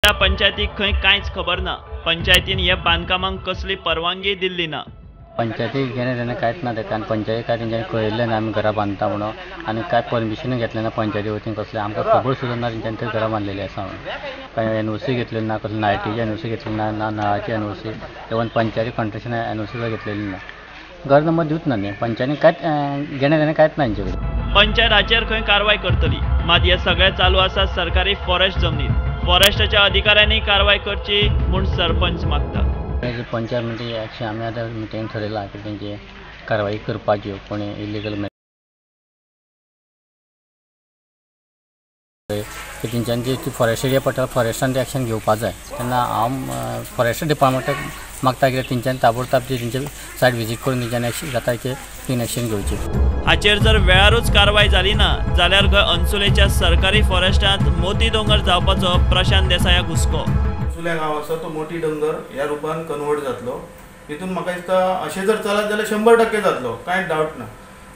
पंचायतीक खंय कांयच खबर ना. पंचायतीन ह्या बांदकामांक कसली परवानगी दिल्ली ना. पंचायतीक घेणें देणें कांयच ना तेका, आनी पंचायती काय तेंच्यांनी कळयल्लें ना आमी घरां बांदता म्हणून, आनी कांय परमिशनूय घेतलें ना पंचायती वतीन कसलें, आमकां खबर सुद्दां ना तेंच्यांनी थंय घरां बांदलेलीं आसा म्हणून. कांय एनओसी घेतलेली ना, कसली लायटीची एनओसी घेतली ना, ना नळाची एनओसी, इवन पंचायती कॉन्ट्रेक्शन एनओसी सुद्दां घेतलेली ना. घर नंबर दिवच ना न्ही, पंचायतीन कांयच घेणें देणें कांयच ना तेंचे कडेन. पंचायत हाचेर खंय कारवाय करतली, मात हें सगळें चालू आसा सरकारी फॉरेस्ट जमनीत. फॉरेस्टाच्या अधिकाऱ्यांनी कारवाय करची म्हूण सरपंच मागता. पंचायत म्हणजे एक्शन आमी आतां मिटींग ठरयलां की तेंची कारवाई करपाची, कोणी इलिगल की तेंच्यांनी जी फॉरेस्ट एरिया पडटा फॉरेस्टान ते एक्शन घेवपा जाय. तेन्ना हांव फॉरेस्ट डिपार्टमेंटाक मागता कित्याक तेंच्यांनी ताबडतोब ती तेंचे सायट विजीट करून तेंच्यांनी एक्शन जाता की क्लीन एक्शन घेवची. हाचेर जर वेळारूच कारवाय जाली ना जाल्यार खंय अन्सुलेच्या सरकारी फॉरेस्टांत मोती दोंगर जावपाचो प्रशांत देसायाक हुस्को. अन्सुल्या गांव आसा तो मोती दोंगर ह्या रुपान कन्वर्ट जातलो, हितून म्हाका दिसता अशें जर चलत जाल्यार 100% जातलो, कांय डावट ना.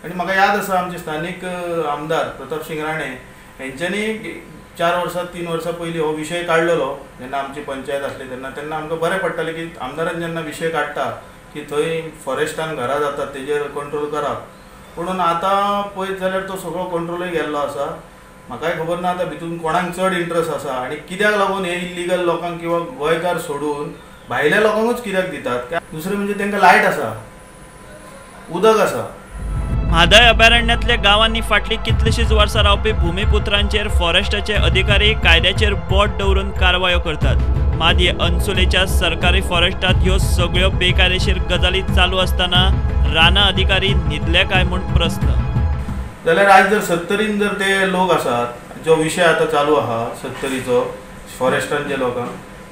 आनी म्हाका याद आसा आमचे स्थानीक आमदार प्रतापसिंग राणे हेंच्यांनी 4 वर्सां 3 वर्सां पयलीं हो विशय काडलेलो. जेन्ना आमची पंचायत आसली तेन्ना तेन्ना आमकां बरें पडटालें की आमदारान जेन्ना विशय काडटा की थंय फॉरेस्टान घरां जातात तेजेर कंट्रोल करप, पुणून आतां पळयत जाल्यार तो सगळो कंट्रोलूय गेल्लो आसा. म्हाकाय खबर ना आतां भितून कोणाक चड इंट्रस्ट आसा आनी कित्याक लागून हे इल्लिगल लोकांक किंवा गोंयकार सोडून भायल्या लोकांकूच कित्याक दितात. दुसरें म्हणजे तांकां लायट आसा, उदक आसा. म्हादय अभयारण्यांतल्या गांवांनी फाटलीं कितलींशींच वर्सां रावपी भूमिपुत्रांचेर फॉरेस्टाचे अधिकारी कायद्याचेर बोट दवरून कारवायो करतात. मात हे अन्सुलेच्या सरकारी फॉरेस्टांत ह्यो सगळ्यो बेकायदेशीर गजाली चालू आसतना रानां अधिकारी न्हिदले काय म्हूण प्रस्न. जाल्यार आयज जर सत्तरीन जर ते लोक आसात, जो विशय आतां चालू आहा सत्तरीचो फॉरेस्टांचे लोकांक,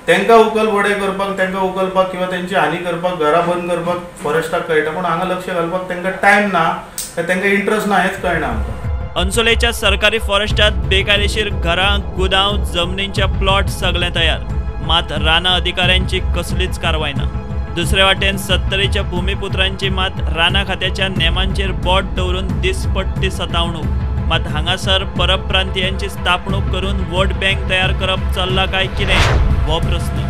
तांकां उकल बडय करपाक, तांकां उकलपाक किंवा तेंची हानी करपाक, घरां बंद करपाक फॉरेस्टाक कळटा, पूण हांगा लक्ष घालपाक तांकां टायम ना, तांकां इंट्रस्ट ना, हेंच कळना आमकां. अन्सुलेच्या सरकारी फॉरेस्टांत बेकायदेशीर घरां, गुदांव, जमनींचे प्लॉट सगळें तयार, मात रानां अधिकाऱ्यांची कसलीच कारवाय ना. दुसरे वाटेन सत्तरीच्या भूमिपुत्रांची मात रानां खात्याच्या नेमांचेर बोट दवरून दिसपट्टी सतावणूक. मात हांगासर परप्रांतीयांची स्थापणूक करून वोट बँक तयार करप चल्ला काय कितें हो प्रस्न.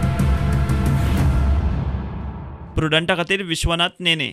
प्रुडंटा खातीर विश्वनाथ नेने.